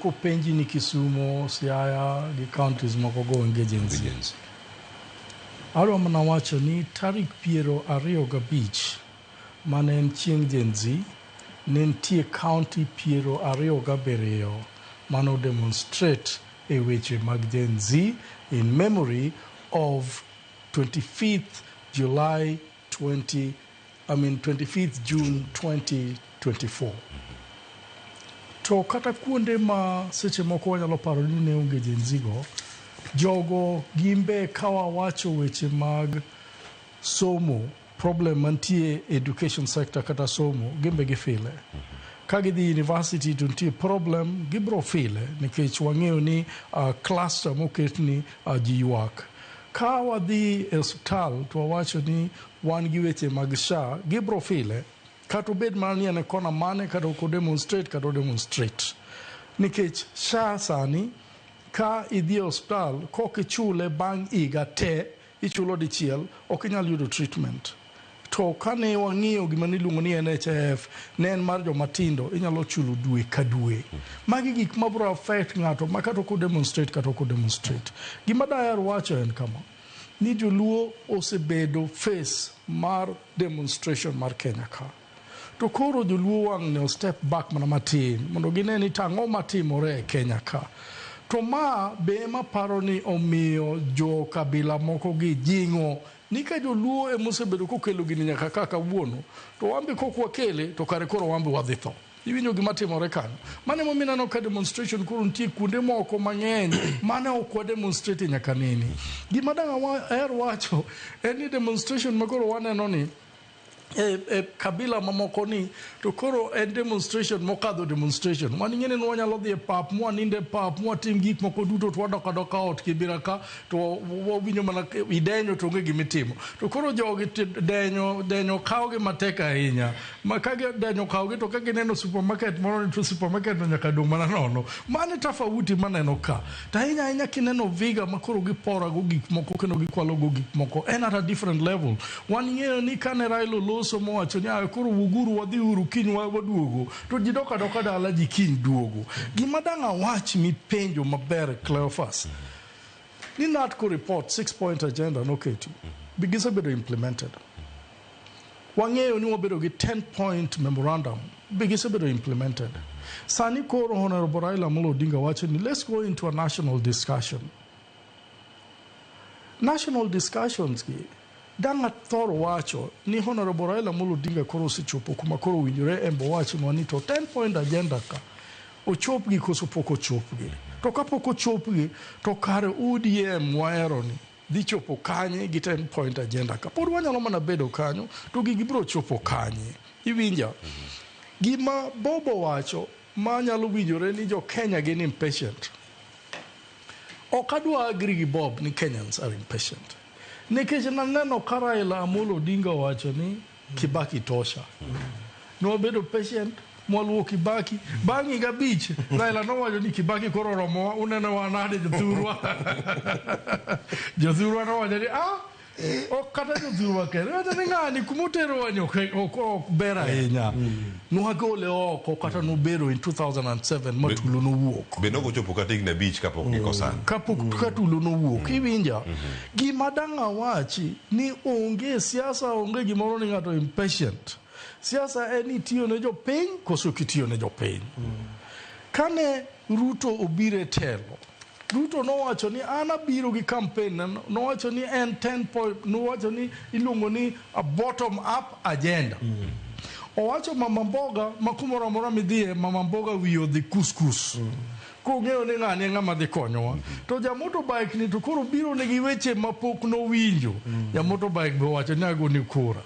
Kopenji ni Kisumu, Siaya gi counties moko go onge Gen Z. Gen Z. Adwa mana wacho ni tarik 25 mane en chieng' Gen Z, ne nitie county 27 mano demonstrate e weche mag Gen Z in memory of 25th July 20, I mean 25th June 2024. To kata kuonde ma seche moko wanyalo paro ni ne onge Gen Z go, jogo gimbe ka wawacho weche mag somo, problem mantie education sector kata somo, gimbe gifile. Ka gidhi university to nitie problem, gibro file nikech wang'eyo ni cluster moketni ji ywak. Ka wadhi e osiptal to wawacho ni wan gi weche mag SHA, gibro file kata obed mana ni en e kona mane, kata ok odemonstrate kata odemonstrate. Nikech SHA sani ka idhi e osiptal kok ichule bang' higa te, ichulo dichiel, ok inyal yudo treatment. To kane wang'iyo gima niluongo ni NHIF, ne en mar joma tindo, inyalo chulo dwe ka dwe. Magi gik mabro affect ng'ato ma kata ok odemonstrate kata ok odemonstrate. Gima daher wacho en kama, ni joluo osebedo face mar demonstration mar Kenya ka. To koro joluo wang' ne o step back mana matin mondo gine ni tang'o matimore e Kenya ka. To ma be ema paro ni omiyo jo kabila moko gi jing'o ni ka joluo emosebedo kokelo gini nyaka ka kawuono, to wambe kok wakele to kare koro wambe wadhi tho. Iwinjo gima timore kanyo. Mano emomiyo ineno ka demonstration koro nitie kuonde moko mang'eny mane ok wa demonstrate nyaka nene. Gima dang' aher wacho en ni demonstration ma koro waneno ni e kabila mamoko ni to koro en demonstration mokadho demonstration. Wan ing'e ni wanyalo dhi e pap mwanind e pap mwatim gik moko duto to wadok adoka ot Kibera ka to wawinjo mana idenyo to onge gimitimo. To koro jogi denyo denyo kawogi matek ahinya. Ma ka denyo kawogi to ka gineno supermarket moro ni to supermarket no nyaka dong' mana nono. Mano e tofauti maneno ka. To ahinya ahinya kineno viga ma koro gipora go gik moko kendo gikwalo go gik moko en at a different level. Wan ing'eyo ni kane Raila oloso mowacho ni koro wuoguru wadhi uru kiny waduogo to ji dok adoka dala ji kiny duogo. Gima dang' awach mipenjo maber Cleophas ni NADCO report 6 point agenda noketi be gisebedo implemented. Wang'eyo ni wabedo gi 10 point memorandum be gisebedo implemented. Sani koro Honorable Raila Amolo Odinga wacho ni let's go into a national discussion. National discussions gi dang' athor wacho ni Honorable Raila Amolo Odinga koro osechopo kuma koro owinjore en bo wachnwa ni to 10 point agenda ka ochopgi koso pok ochopgi. To kapok ochopgi to kare ODM wahero ni dhi chopo kanye gi 10 point agenda ka. Pod wanyalo mana bedo kanyo to gigi biro chopo kanye. Iwinja? Gima Bobo wacho ma nyalo winjore ni jo Kenya gin impatient. Ok adwa agree gi Bob ni Kenyans are impatient. Nikech naneno ka Raila Amolo Odinga owacho ni Kibaki tosha. Nwabedo patient mwaluwo Kibaki. Bang' higa 5, Raila nowacho ni Kibaki koro oromowa, uneno wa nade jothurwa. Jothurwa nowacho ni ah, ok kata jothurwa kende. Wacho ni ng'ani kumoterowa ni ok ber ahinya. Nwagole oko kata nobedo in 2007 ma tulo nowuok. Be nokochopo kata higni 5 kapok gikosana. Kapok ka tulo nowuok. Iwinja? Gima dang' awachi ni onge siasa, onge gimoro ni ng'ato impatient. Siasa en ni itiyo ne jopiny koso ok itiyo ne jopiny. Kane Ruto obiro e telo, Ruto nowacho ni an abiro gi campaign, nowacho ni en 10 point, nowacho ni iluongo ni a bottom up agenda. Owacho mama mboga ma kumoro amora midhiye mama mboga wiye odhi kuskus. Kong'eyo ni ng'ani e ng'ama dhi konyowa. To ja motorbike ni to koro biro nigi weche mapok nowinjo. Ja motorbike be owacho ni agoni kura.